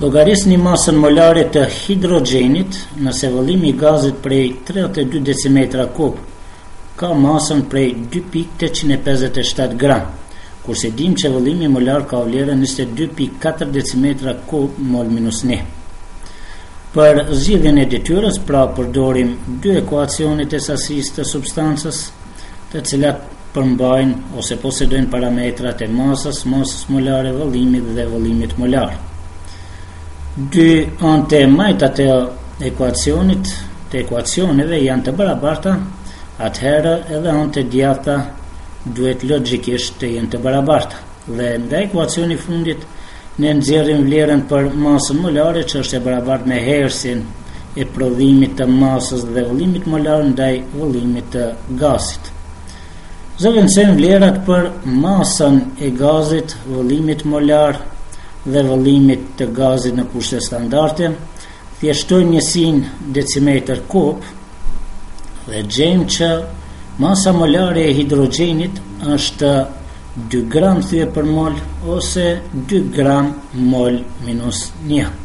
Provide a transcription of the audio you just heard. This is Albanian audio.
Llogarisni masën molare të hidrogjenit nëse vëllimi i gazit prej 32 decimetra kub ka masën prej 2.857 gram, kurse dimë që vëllimi molar ka vlerën 22.4 decimetra kub mol minus 1. Për zgjidhjen e detyrës, pra përdorim dy ekuacionet e sasisë të substancës, të cilat përmbajnë ose posedojnë parametrat e masës, masës molare, vëllimit dhe vëllimit molar. Dy anët e majta të ekuacionit, të ekuacioneve janë të barabarta, atëherë edhe anët e djathta duhet logjikisht të jenë të barabarta. Dhe nga ekuacioni i fundit ne nxjerrim vlerën për masën molare që është e barabartë me herësin e prodhimit të masës dhe vëllimit molar ndaj vëllimit të gazit. Zëvendësojmë vlerat për masën e gazit, vëllimit molar dhe vëllimit të gazit në kushte standarde, thjeshtojmë njësinë decimetër kub dhe gjejmë që masa molare e hidrogjenit është 2 gram thye për mol ose 2 gram mol minus 1.